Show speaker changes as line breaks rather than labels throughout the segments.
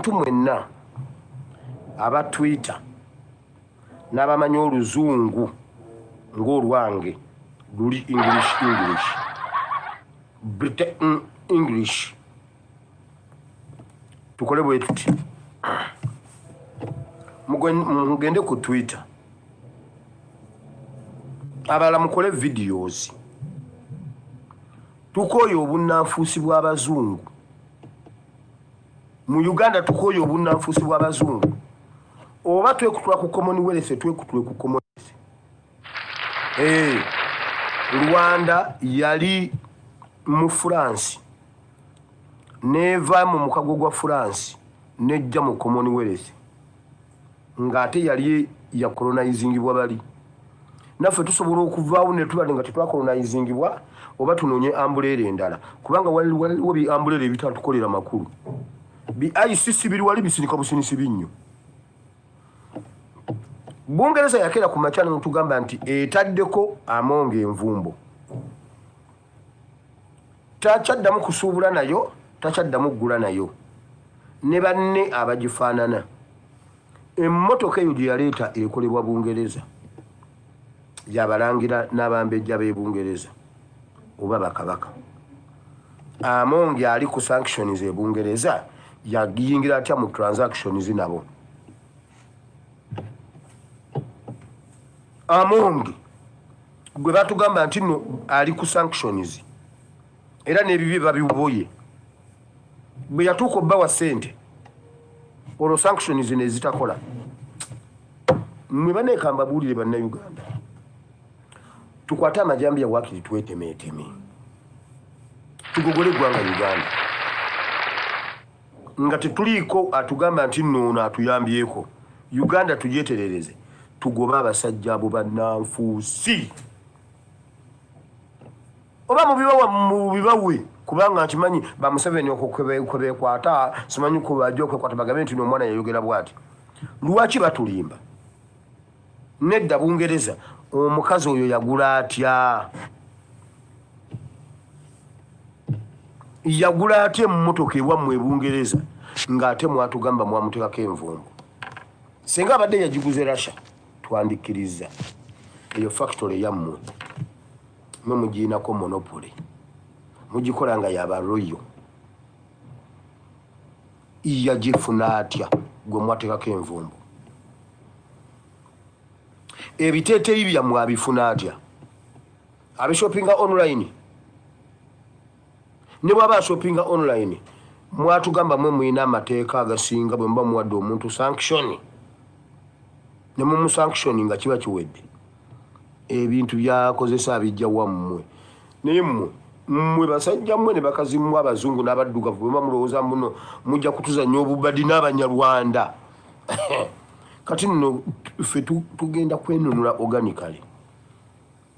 Abantu mwenna aba Twitter n'abamanyi oluzungu ng'olwange luli English English Britain English, tukole bwe tuti, mugende ku Twitter, abalala mukole videos. Tukooye obunnanfuusi bw'abazungu mu Uganda, tukooye obunnanfuusi bw'abazungu. Oba twekutula ku Commonwealth, twekutule ku Commonwealth. Rwanda yali mu France, neva mu mukago gwa France nejja mu Commonwealth, ng'ate yali yakolonizingibwa. Bali naffe tusobola okuvaawo ne tuba nga tetwakolonizingibwa, oba tunoonye umbrella endala, kubanga waliwo bi umbrella ebitatukolera makulu. Bi ICC biri wali bisinika businisi binnyo. Bungereza yakeera ku makya netugamba nti etaddeko Amonga envumbo, takyaddamu kusuubula nayo, takyaddamu kugula nayo ne banne abagifaanana. Emmotoka eyo gye yaleeta ekolebwa Bungereza, yabalangira n'abambejja b'e Bungereza oba bakabaka. Amongi ali ku sanctions e Bungereza, yagiyingira atya mu transactions nabo? Amongi gwe batugamba nti nno ali ku sanctions era n'ebibye babiboye, bwe yatuuka obbawa ssente, olwo sanctions nezitakola. Mwe baneekamba buwulire Bannayuganda, tukwate amajambiya wakiri twetemeeteme tugogole eggwanga Uganda nga tetuliiko atugamba nti nno ono atuyambyeko. Uganda tugyeterereze, tugobe abasajja abo bannanfuusi oba mubibawa mubibawe, kubanga nkimanyi ba Museveni okwo kwebekwata, simanyi kubajja okwekwata bagabe nti nomwana yayogera bwati. Lwaki batulimba? Nedda, Bungereza omukazi oyo yagula atya? Yagula atya emmotoka ewammwe ebungereza ng'ate mwatugamba mwamuteekako envumbo? Singa abadde yagiguze Russia, twandikkiriza. Eyo factory yammwe, mwe mugiinako monopoly, mugikola nga yaba royal. Yagifuna atya gwe mwateekako envumbo? Ebiteeteeyi byammwe abifuna atya? Abishoppinga online? Ne bwaba ashoppinga online, mwatugamba mwe mulina amateeka agasinga. Bwe muba muwadde omuntu sanction ne mumusanction nga kiba kiwedde, ebintu byakozesa abijja wammwe. Naye mmwe, mmwe basajja mmwe ne bakazi mmwe, abazungu n'abaddugavu, bwe muba mulowooza muno mujja kutuzannya obubadi n'Abanyarwanda, kati nno ffe tugenda kwenunula organically.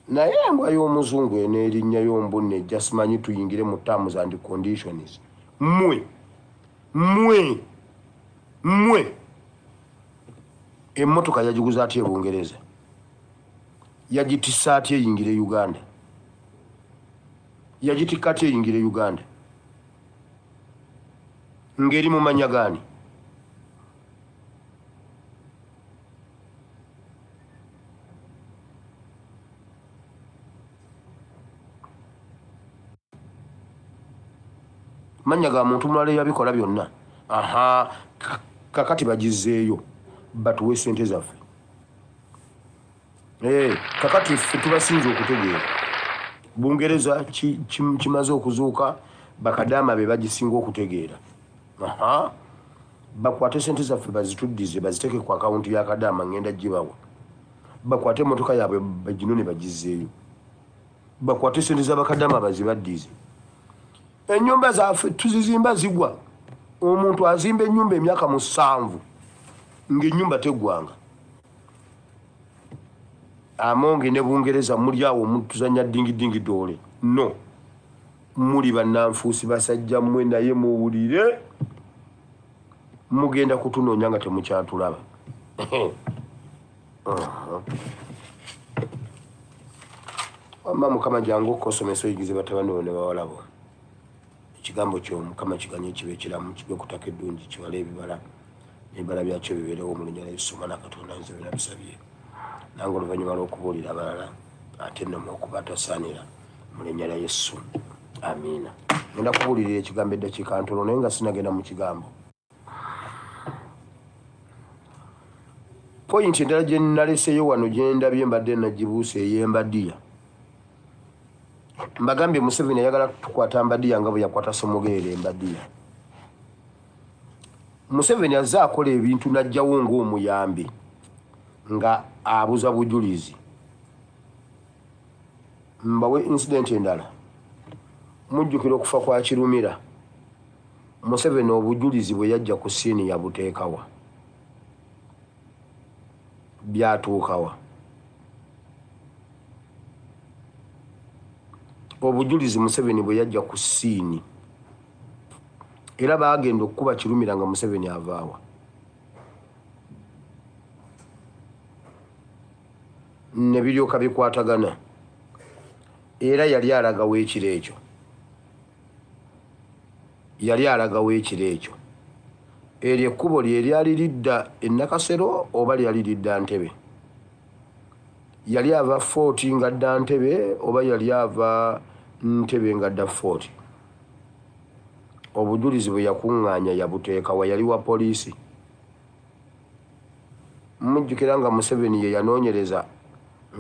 Naye embwa y'omuzungu eno erinnya y'ombunne ejja simanyi tuyingire mu terms and conditions. Mmwe, mmwe, mmwe, emmotoka yagiguza atya ebungereza? Yagitissa atya eyingire Uganda? Yagitikka atya eyingire Uganda ng'eri mu manya gaani? Mannya ga muntu mulala eyabikola byonna. Aha, kakati bagizeeyo batuwe sente zaffe. Eh, kakati ffe tubasinza okutegeera. Bungereza kimaze okuzuuka, bakadaama be bagisinga okutegeera. Aha, bakwate sente zaffe bazituddize, baziteeke ku akawunti ya kadaama, ngenda gibawa. Bakwate emotoka yaabwe baginone bagizeeyo, bakwate sente z'abakadaama bazibaddize. Ennyumba zaffe tuzizimba zigwa. Omuntu azimba ennyumba emyaka 7 ng'ennyumba teggwanga. Amonge ne Bungereza muli awo mutuzanya dingidingi doole. No, muli bannanfuusi basajja mmwe, naye muwulire, mugenda kutunoonya nga temukyatulaba. Wamma Mukama, jangu okukosomesa, oyigize batabani bo ne bawala bo. Ekigambo kyo Mukama kiganye kibe kiramu, kigwe ku ttaka eddungi, kibale ebibala, n'ebibala byakyo bibeerewo mu linnya lya Yesu Omwana Katonda. Nze bwe nabisabye nange oluvannyuma lw'okubuulira abalala, ate nno okuba atasaanira, mu linnya lya Yesu, amiina. Ngenda kubuulirira ekigambo eddakiika ntono, naye nga sinagenda mu kigambo, poyinti endala gye naleseyo wano gye ndabye mbadde nagibuusa, ey'embadiya. Mbagambye, Museveni ayagala tukwata mbadiya nga bwe yakwata Semogerere. Embadiya, Museveni azze akola ebintu n'ajjawo ng'omuyambi nga abuza bujulizi. Mbawe incident endala. Mujjukira okufa kwa Kirumira? Museveni obujulizi bwe yajja ku scene yabuteekawa? Byatuukawa obujulizi Museveni bwe yajja ku scene? Era baagenda okukuba Kirumira nga Museveni avaawa ne biryoka bikwatagana. Era yali alagawo ekiro ekyo, yali alagawo ekiro ekyo? Eryo ekkubo lye lyali lidda e Nakasero oba lyali lidda Ntebe? Yali ava Fort nga dda Ntebe oba yali ava Ntebe nga dda Fort? Obujulizi bwe yakuŋŋaanya yabuteekawa? Yali wa poliisi. Mujjukira nga Museveni ye yanoonyereza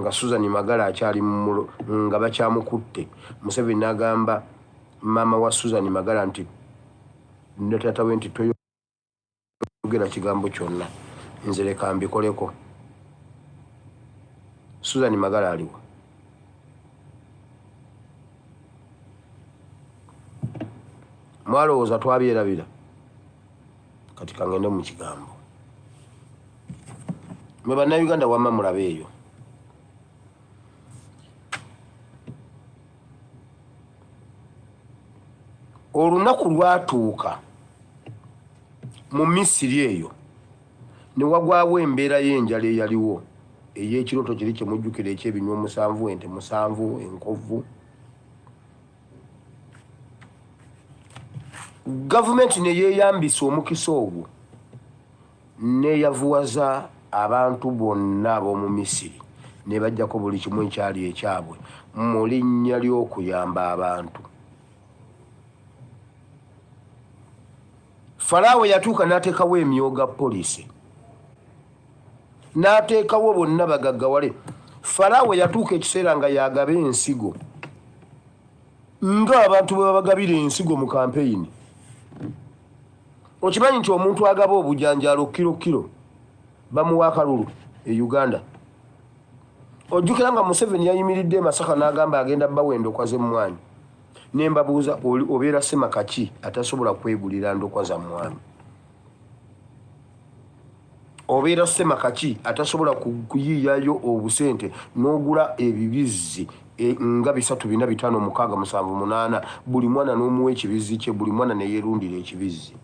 nga Susan Magala akyali nga bakyamukutte, Museveni n'agamba maama wa Susan Magala nti ne taata we nti, "Toyogera kigambo kyonna, nze leka mbikoleko." Susan Magala aliwo? Mwalowooza twabyerabira? Kati kangende mu kigambo. Mwe Bannayuganda, wamma mulabe eyo. Olunaku lwatuuka mu Misiri eyo ne wagwawo embeera y'enjala eyaliwo, ey'ekirooto kiri kyemujjukira, ekyebinywa omusanvu, ente musanvu enkovu. Gavumenti ne yeeyambisa omukisa ogwo neyavuwaza abantu bonna ab'omu Misiri, ne bajjako buli kimu ekyali ekyabwe mu linnya ly'okuyamba abantu. Falaawo yatuuka n'ateekawo emyoga policy, n'ateekawo bonna bagaggawale. Falaawo yatuuka ekiseera nga yagaba ensigo ng'abantu bwe babagabira ensigo mu kampeyini. Okimanyi nti omuntu agaba obujanjaalo kiro kiro bamuwa akalulu e Uganda? Ojjukira nga Museveni yayimiridde e Masaka n'agamba agenda bawa endokwa z'emmwanyi? Ne mbabuuza, obeera semakaki atasobola kwegulira ndokwa za mmwanyi? Obeera semakaki atasobola kuyiiyayo obusente n'ogula ebibizzi nga bisatu, bina, bitaano, mukaaga, musanvu, munaana, buli mwana n'omuwa ekibizzi kye, buli mwana ne yeerundira ekibizzi,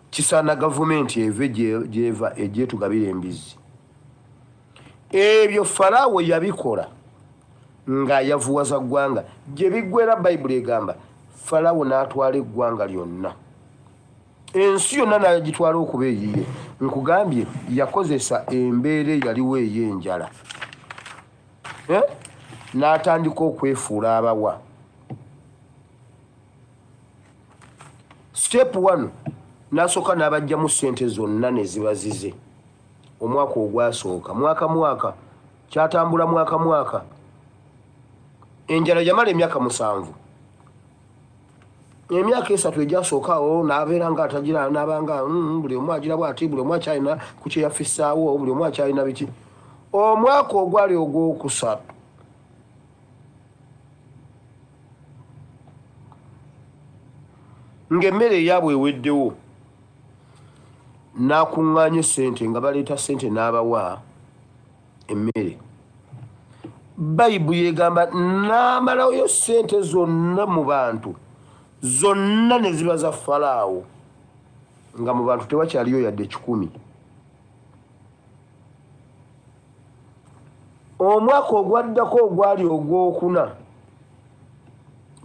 Kisaana gavumenti eve gyeva egyetugabira embizzi. Ebyo Falaawo yabikola ng'ayavuwaza ggwanga. Gye biggwera, Bayibuli egamba Falaawo n'atwala eggwanga lyonna, ensi yonna n'agitwala okuba eyiye. Nkugambye, yakozesa embeera eyaliwo ey'enjala, eh? N'atandika okwefuula abawa. Step one, n'asooka n'abajjamu ssente zonna ne ziba zize omwaka ogwasooka. Mwaka mwaka kyatambula, mwaka mwaka. Enjala yamala emyaka 7. Emyaka 3 egyasooka awo n'abeera nga atagira, n'abanga buli omu agira bwati, buli omu akyalina ku kyeyafissaawo, buli omu akyalina biki. Omwaka ogwali ogwokusatu ng'emmere eyaabwe eweddewo, n'akuŋŋaanya essente nga baleeta ssente n'abawa emmere. Bayibuli egamba n'amalayo ssente zonna mu bantu, zonna ne ziba za Falaawo, nga mu bantu tewakyaliyo yadde 100. Omwaka ogwaddako ogwali ogwokuna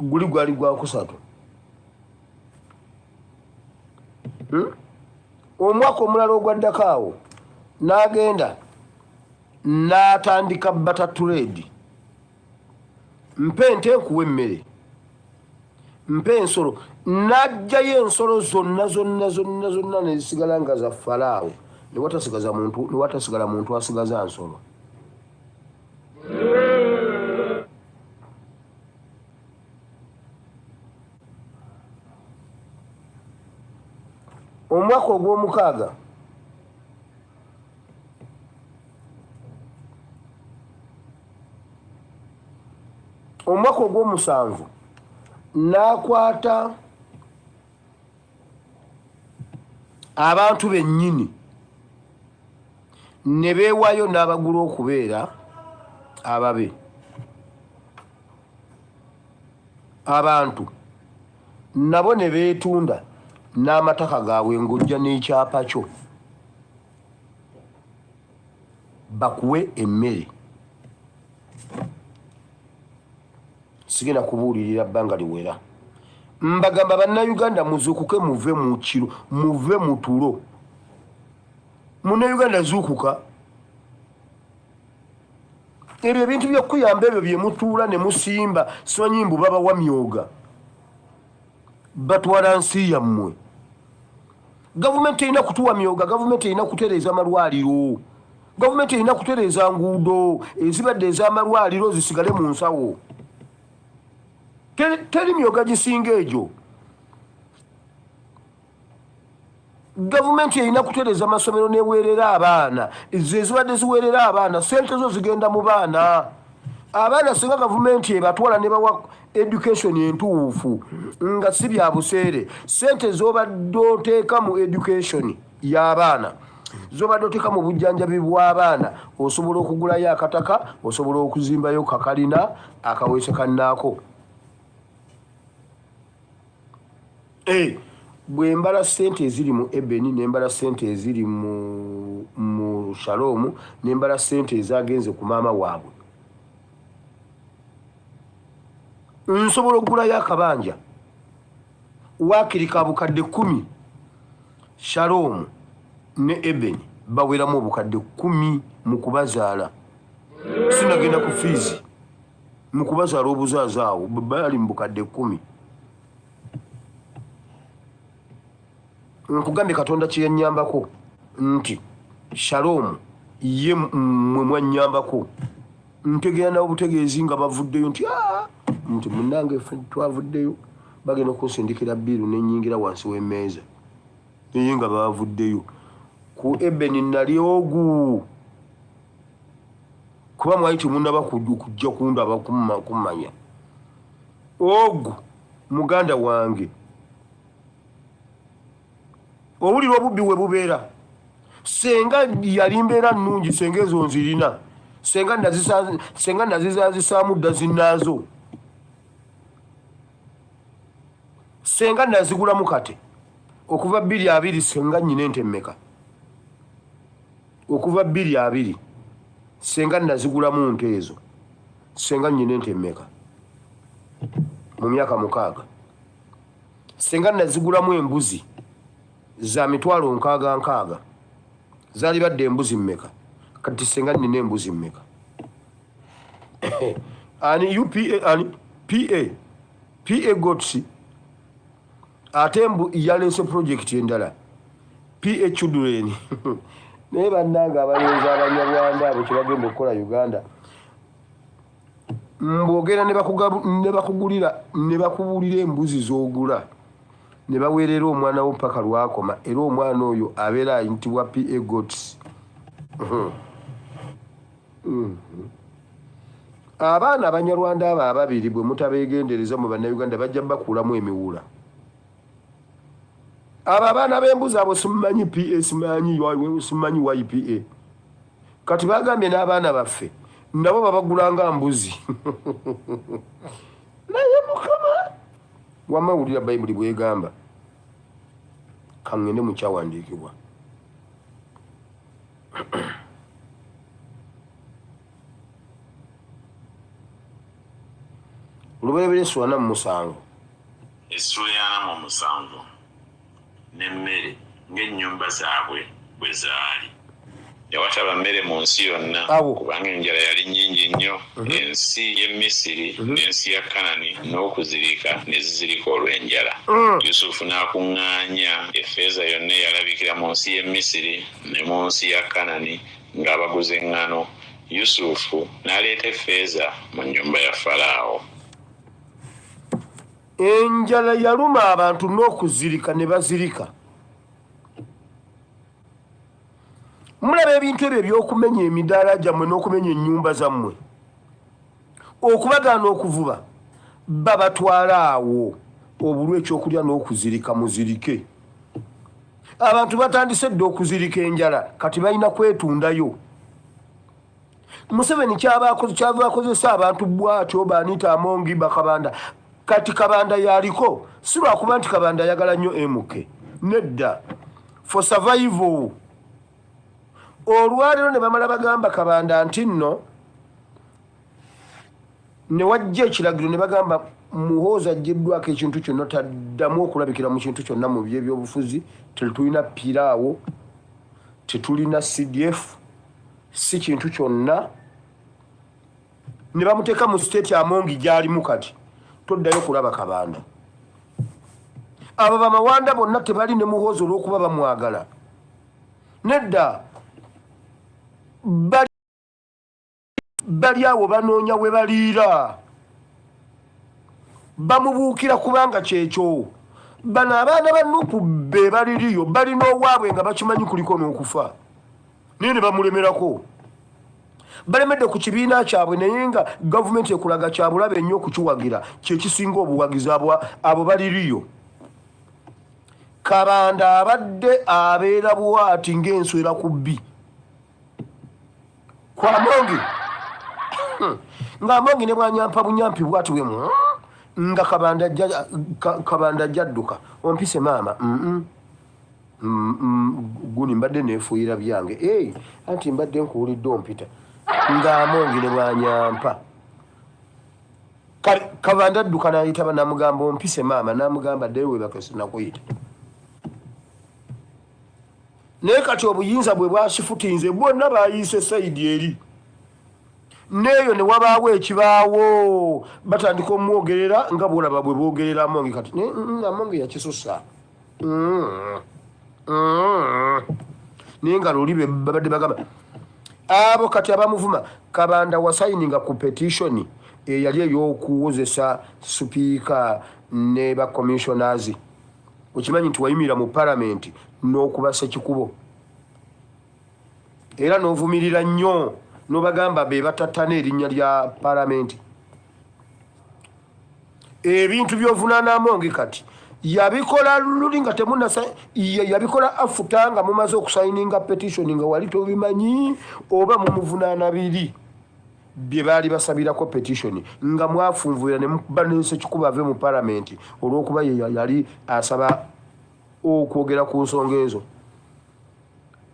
guli gwali gwakusatu. Omwaka omulala ogwaddako awo n'agenda n'atandika barter trade. Mpa ente nkuwa emmere, mpa ensolo. N'aggyayo ensolo zonna zonna zonna zonna ne zisigala nga za Falaawo, ne watasigaza muntu, ne watasigala muntu asigaza nsolo. Omwaka ogw'omukaaga omwaka ogw'omusanvu n'akwata abantu bennyini ne beewaayo n'abagula okubeera ababe. Abantu nabo ne beetunda n'amataka gaabwe ng'ojja n'ekyapa kyo bakuwe emmere. Sigenda kubuulirira bbanga liwera. Mbagamba Bannayuganda muzuukuke, muve mu kiro, muve mu tulo. Munnayuganda zuukuka. Ebyo ebintu by'okuyamba ebyo bye mutuula ne musimba, simanyi mbu babawa myoga, batwala nsi yammwe. Gavumenti erina kutuwa myoga, gavumenti erina kutereeza malwaliro, gavumenti erina kutereeza nguudo ezibadde ez'amalwaliro zisigale mu nsawo. Teri myoga gisinga egyo. Gavumenti erina kutereeza masomero neweerera abaana, ezo ezibadde ziweerera abaana, sente zo zigenda mu baana. Abaana singa gavumenti ebatwala ne bawa education entuufu nga si bya buseere, sente z'obadde oteeka mu education y'abaana, z'obadde oteeka mu bujjanjabi bw'abaana, osobola okugulayo akataka, osobola okuzimbayo kakalina akaweese kannaako. Bwe mbala ssente eziri mu Ebeni, ne mbala ssente eziri mu Shalom, ne mbala ssente ezagenze ku maama waabwe, nsobola okugulayo akabanja waakiri ka bukadde 10. Shalom ne Ebeni baweramu obukadde 10 mu kubazaala, sinagenda ku fiizi. Mu kubazaala obuzaaza awo bali mu bukadde 10. Nkugambye Katonda kye yannyambako nti Shalom ye mmwe mwannyambako, ntegeera nawo butegeezi nga bavuddeyo nti nti munnange ffe twavuddeyo, bagenda okunsindikira bbiiru ne nnyingira wansi w'emmeeza, naye nga baavuddeyo. Ku Ebeni nali ogu kuba mwali temunnaba kujja kundaba kummanya. Ogu muganda wange, owulira obubbi we bubeera. Senga yali mbeera nnungi, senga ezo nzirina, senga nazizaazisaamu dda zinnaazo, senga nazigulamu kate okuva 2020. Senga nnyina ente mmeka okuva 2020? Senga nazigulamu nte ezo, senga nnyina ente mmeka mu myaka 6? Senga nazigulamu embuzi za mitwalo nkaaga nkaaga, zaali badde embuzi mmeka kati? Senga nnina embuzi mmeka? Ani upa, ani pa goats, ate mbu yaleese project endala, pa children. Naye bannange abalenzi Abanyarwanda abo kyebagenda okukola Uganda, mbwogera ne bakugulira ne bakubuulira embuzi z'ogula ne baweerera omwana wo paka lwakoma, era omwana oyo abeera ayitibwa pa goats. Abaana Abanyarwanda abo ababiri bwe mutabeegendereza mu Bannayuganda bajja bakuulamu emiwula. Abo abaana b'embuzi abo, simanyi pa, simanyi, simanyi ypa. Kati bagambye n'abaana baffe nabo babagulanga mbuzi. Naye Mukama wamma, wulira Bayibuli bwegamba. Kaŋŋende mu kyawandiikibwa. Olubereberye essula 47.
Essuula ya 47. N'emmere ng'ennyumba zaabwe bwe zaali. Ne wataba mmere mu nsi yonna,
Awo.
kubanga enjala yali nnyingi nnyo, ensi y'e Misiri n'ensi ya Kanani n'okuzirika ne zizirika olw'enjala. Yusufu n'akuŋŋaanya effeeza yonna eyalabikira mu nsi y'e Misiri ne mu nsi ya Kanani ng'abaguza eŋŋano, Yusufu n'aleeta effeeza mu nnyumba ya Falaawo.
Enjala yaluma abantu n'okuzirika ne bazirika. Mulaba ebintu ebyo eby'okumenya emidaala gyammwe n'okumenya ennyumba zammwe, okubagaana okuvuba, babatwala awo obulwa ekyokulya n'okuzirika muzirike. Abantu batandise dda okuzirika enjala, kati balina kwetundayo. Museveni kyava akozesa abantu bwatyo, ba Anita Amongi, bakabanda. Kati Kabanda yaliko si lwakuba nti Kabanda ayagala nnyo MK, nedda, for survival. Olwaleero ne bamala bagamba Kabanda nti nno ne wajja ekiragiro ne bagamba Muhoozi aggyiddwako ekintu kyonna, taddamu okulabikira mu kintu kyonna mu byebyobufuzi. Tetulina piraawo, tetulina CDF, si kintu kyonna, ne bamuteeka mu state Amongi gy'alimu. Kati toddayo kulaba Kabanda. Abo bamawanda bonna tebali ne Muhoozi olw'okuba bamwagala, nedda, bali awo banoonya we baliira, bamubuukira kubanga kyekyo. Bano abaana ba NUP be baliriyo balina owaabwe nga bakimanyi kuliko n'okufa, naye ne bamulemerako. Balemedde ku kibiina kyabwe, naye nga gavumenti ekulaga kyabulabe nnyo okukiwagira, kyekisinga obuwagizi. Abo baliriyo. Kabanda abadde abeera bwati ng'enswera ku bbi kwamongi, ng'Amongi ne bwanyampa bunyampi bwati bwemu, nga Kabanda ajja adduka, "Ompise maama?" Guni mbadde neefuuyira byange. Hey, anti mbadde nkuwulidde ompita." Ng'Amongi ne bwanyampa, Kabanda adduka nayitaba namugamba, "Ompise maama?" Namugamba, "Ddayo webake, sinakuyita." Naye kati obuyinza bwe bwasifutinze, bwonna bayiise side eri neeyo, ne wabaawo ekibaawo, batandika omwogerera nga bwolaba bwe boogerera Amongi. Kati Amongi yakisusa. Naye nga luli be babadde bagamba abo kati abamuvuma. Kabanda wasayininga ku petition eyali ey'okuwozesa sipiika ne ba commissioners. Okimanyi nti wayimirira mu palamenti n'okubasa ekikubo era n'ovumirira nnyo n'obagamba be batattana erinnya lya palamenti. Ebintu by'ovunaana Amongi kati yabikola luli nga temunasa, yabikola after nga mumaze okusayininga petition, nga wali tobimanyi, oba mumuvunaana biri bye baali basabirako petition nga mwafunvubira ne mukuba n'ensekikuba ave mu palamenti olw'okuba ye yali asaba okwogera ku nsonga ezo.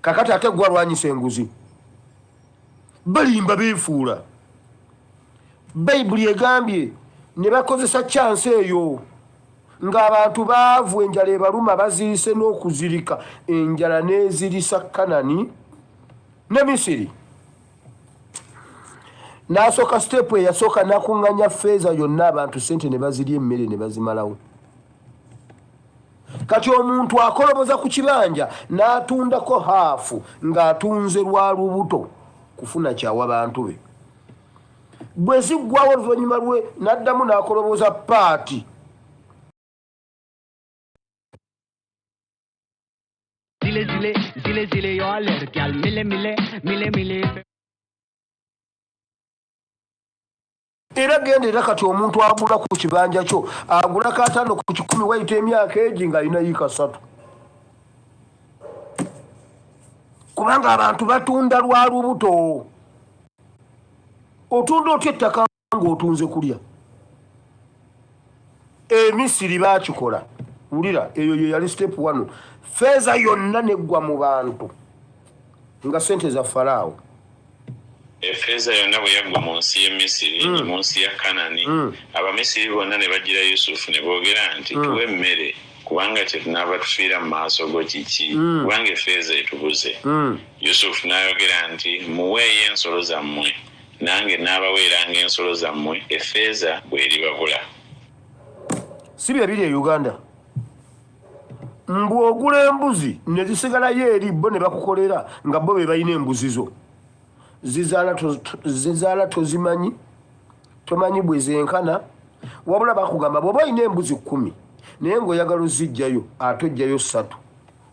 Kakati ate gwe alwanyisa enguzi, balimba, beefuula. Bayibuli egambye ne bakozesa chance eyo ng'abantu baavu, enjala ebaluma, bazirise n'okuzirika, enjala n'ezirisa Kanani ne Misiri. N'asooka step eyasooka n'akuŋŋanya feeza yonna, abantu sente ne bazirya, emmere ne bazimalawo. Kati omuntu akoloboza ku kibanja n'atundako half ng'atunze lwa lubuto kufuna kyawa bantu be. Bwe ziggwawo oluvannyuma lwe n'addamu n'akoloboza part.
Zile zile zile zile yo alergyal mile mile mile mile.
Era genda era kati omuntu agula ku kibanja kyo, agula 50 ku 100, wayita emyaka egi ng'alina yiika 3, kubanga abantu batunda lwa lubuto. Otunda otya ettaka ng'otunze kulya? Emisiri bakikola. Wulira, eyo ye yali step one. Feeza yonna neggwa mu bantu nga sente za Falaawo.
Effeeza yonna bwe yaggwa mu nsi y'e Misiri ne mu nsi ya Kanani, Abamisiri bonna ne bajjira Yusufu ne boogera nti, Tuwe emmere, kubanga kyetunaava tufiira mu maaso go kiki? Kubanga effeeza etubuze. Yusufu n'ayogera nti, Muweeyo ensolo zammwe, nange naabaweeranga ensolo zammwe effeeza bw'eribabula.
Si bye biri e Uganda mbu ogula embuzi ne zisigalayo eri bo ne bakukolera nga bo be balina embuzi zo zizaala tozimanyi, tomanyi bwe zenkana, wabula bakugamba bw'oba olina embuzi 10 naye ng'oyagala ozijjayo ate ojjayo 3,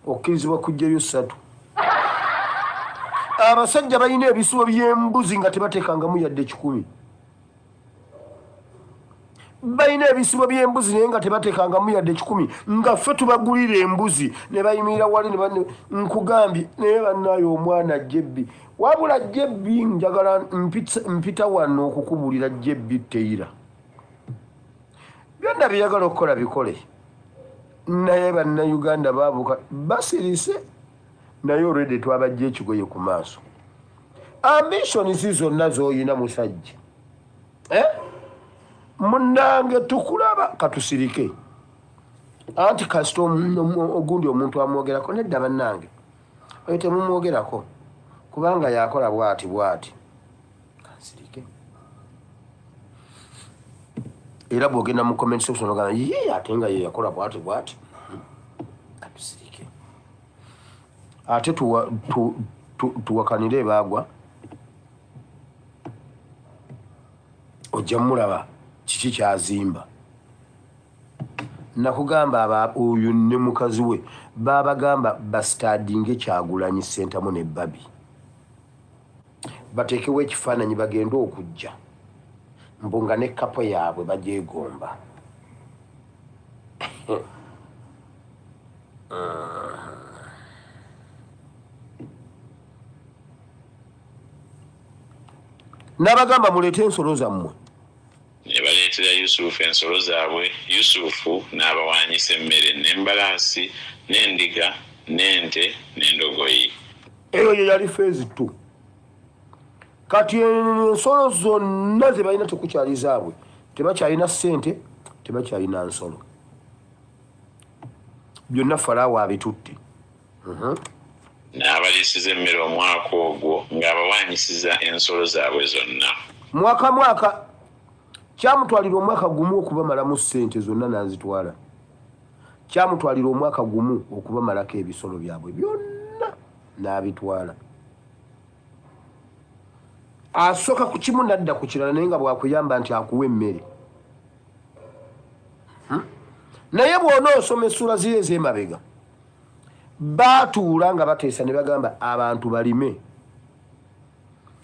okkirizibwa kujjayo 3. Abasajja balina ebisibo by'embuzi nga tebateekangamu yadde 100. Balina ebisibo by'embuzi naye nga tebateekangamu yadde 100, nga ffe tubagulira embuzi ne bayimirira wali ne nkugambye naye bannaayo omwana Jebbi. Wabula Jebbi njagala mpita wano okukubuulira Jebbi Teyira. Byonna byeyagala okukola bikole, naye bannayuganda baabuuka basirise, naye olwedde twabajja ekigoye ku maaso. Ambitions zonna z'olina musajja, Munnange tukulaba katusirike, anti kasita ogundi omuntu amwogerako nedda bannange oyo temumwogerako kubanga yakola bwati bwati, kansirike. Era bw'ogenda mu comment section ogamba ye ate nga ye yakola bwati bwati, katusirike ate tuwakanire ebaagwa. Ojja mulaba kiki kyazimba. Nakugamba oyo ne mukazi we babagamba basitadinge Kyagulanyi Ssentamu ne Barbie, bateekewo ekifaananyi bagende okujja mbu nga ne kapo yaabwe bagyegomba. N'abagamba muleete ensolo zammwe.
Ne baleetera Yusufu ensolo zaabwe, Yusufu n'abawaanyisa emmere n'embalaasi n'endiga n'ente n'endogoyi.
Eyo ye yali phase 2. Kati ensolo zonna ze balina tekukyali zaabwe, tebakyalina ssente, tebakyalina nsolo, byonna Falaawo abitutte.
N'abaliisiza emmere omwaka ogwo ng'abawaanyisiza ensolo zaabwe zonna.
Mwaka mwaka kyamutwalira omwaka gumu okubamalamu ssente zonna n'azitwala. Kyamutwalira omwaka gumu okubamalako ebisolo byabwe byonna n'abitwala. Asooka ku kimu n'adda ku kirala, naye nga bw'akuyamba nti akuwa emmere. Naye bw'onoosoma essuula ziri ez'emabega, baatuula nga bateesa ne bagamba abantu balime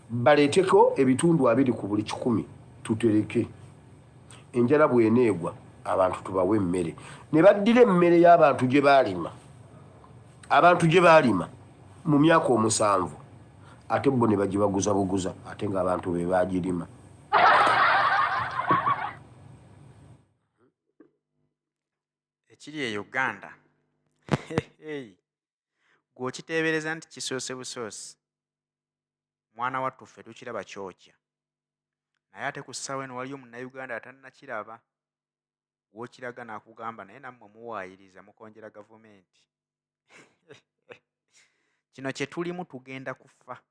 baleeteko ebitundu 20 ku buli 100 tutereke, enjala bw'eneegwa abantu tubawe emmere. Ne baddira emmere y'abantu gye baalima, abantu gye baalima mu myaka 7, ate bo ne bagibaguza buguza ate ng'abantu be baagirima.
Ekiri e Uganda ggwe okiteebereza nti kisoose busoosi, mwana wattu ffe tukiraba kyokya. Naye ate ku ssaawa eno waliyo Munnayuganda atannakiraba, gw'okiraga n'akugamba naye nammwe muwaayiriza mukonjera gavumenti. Kino kye tulimu tugenda kufa.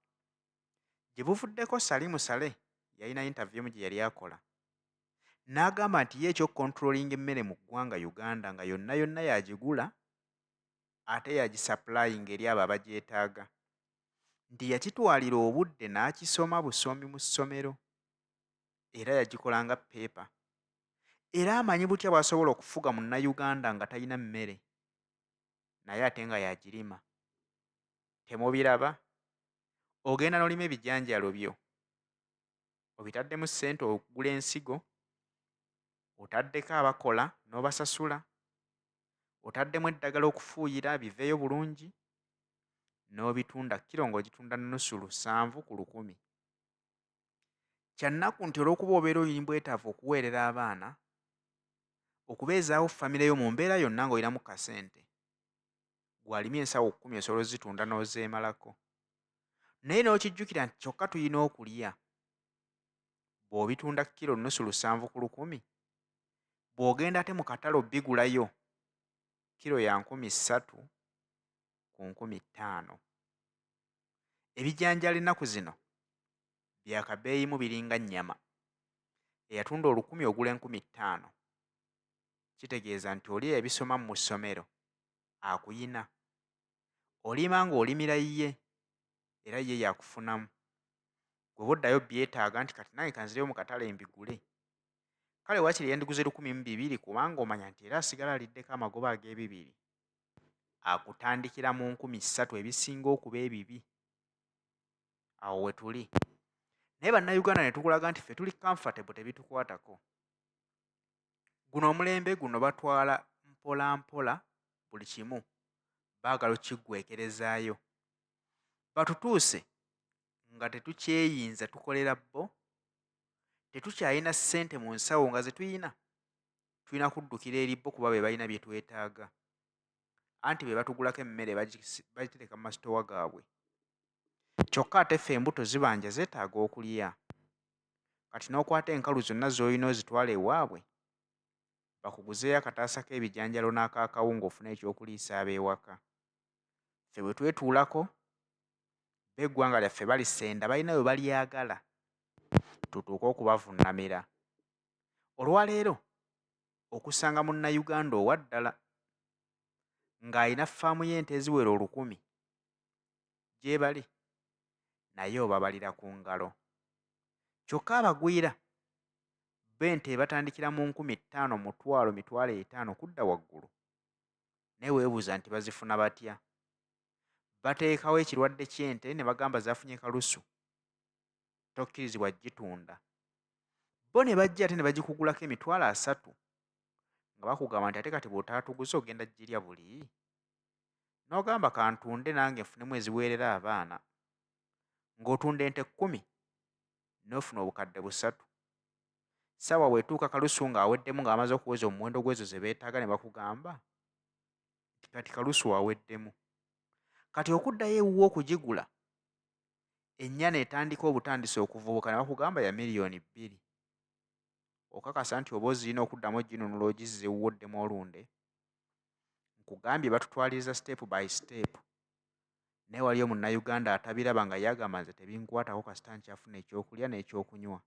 Gye buvuddeko Salim Saleh yalina interview emu gye yali akola n'agamba nti ye eky'okukontrolinga emmere mu ggwanga Uganda nga yonna yonna y'agigula ate y'agisapulayinga eri abo abagyetaaga, nti yakitwalira obudde n'akisoma busomi mu ssomero era yagikola nga ppeepa era amanyi butya bw'asobola okufuga Munnayuganda nga talina mmere naye ate nga y'agirima. Temubiraba? Ogenda n'olima ebijanjaalo byo, obitaddemu ssente okugula ensigo, otaddeko abakola n'obasasula, otaddemu eddagala okufuuyira biveeyo bulungi, n'obitunda kiro ng'ogitunda nnusu 7 ku 1000. Kya nnaku nti olw'okuba obeera oli bwetaavu okuweerera abaana, okubeezaawo famire yo mu mbeera yonna ng'olinamu kasente, ggwe alimye ensawo 10 osobola ozitunda n'ozeemalako. Naye n'okijjukira nti kyokka tulina okulya. Bw'obitunda kiro nusu 7 ku 1,000, bw'ogenda ate mu katale obigulayo kiro ya 3,000 ku 5,000. Ebijanjaalo ennaku zino bya kabeeyimu biringa nnyama. Eyatunda 1,000 ogula 5,000. Kitegeeza nti oli eyabisoma mu ssomero akuyina. Olima ng'olimira ye era ye yakufunamu. Gwe bw'oddayo byetaaga nti kati nange kanzireyo mu katale mbigule. Kale waakiri yandiguze 1,002 kubanga omanya nti era asigala aliddeko amagoba ag'ebibiri. Akutandikira mu 3,000 ebisinga okuba ebibi. Awo we tuli. Naye Bannayuganda ne tukulaga nti ffe tuli comfortable tebitukwatako. Guno omulembe guno batwala mpola mpola buli kimu baagala okkiggweekerezaayo. Batutuuse nga tetukyeyinza tukolera bo, tetukyalina ssente mu nsawo nga ze tuyina, tulina kuddukira eri bo kuba be balina bye twetaaga. Anti be batugulako emmere bagitereka mu masitoowa gaabwe. Kyokka ate ffe embuto zibanja zeetaaga okulya. Kati n'okwata enkalu zonna z'olina ozitwala ewaabwe, bakuguzeeyo akataasa k'ebijanjaalo n'ak'akawunga ofune ekyokuliisa ab'ewaka. Ffe bwe twetuulako, bo eggwanga lyaffe balisenda balina we balyagala tutuuke okubavunnamira. Olwaleero okusanga Munnayuganda owa ddala ng'alina ffaamu y'ente eziwera 1,000 gyebali naye obabalira ku ngalo. Kyokka abagwira bo ente ebatandikira mu 5,000, 1,000, 500,000 kudda waggulu. Naye weebuuza nti bazifuna batya? Bateekawo ekirwadde ky'ente ne bagamba zaafunye kalusu, tokkirizibwa gitunda. Bo ne bajja ate ne bagikugulako 30,000 nga bakugamba nti ate kati bw'otaatuguze ogenda girya buli. N'ogamba kantunde nange nfunemu eziweerera abaana. Ng'otunda ente 10 n'ofuna 3,000. Ssaawa bw'etuuka kalusu ng'aweddemu ng'amaze okuweza omuwendo gw'ezo ze beetaaga ne bakugamba nti kati kalusu aweddemu. Kati okuddayo ewuwo okugigula, ennyana etandika obutandisi okuvubuka ne bakugamba ya 2 million. Okakasa nti oba ozirina okuddamu oginunula ogizza ewuwo oddemu olunde? Nkugambye batutwaliriza step by step. Naye waliyo Munnayuganda atabiraba nga ye agamba nze tebinkwatako kasita nkyafuna ekyokulya n'ekyokunywa.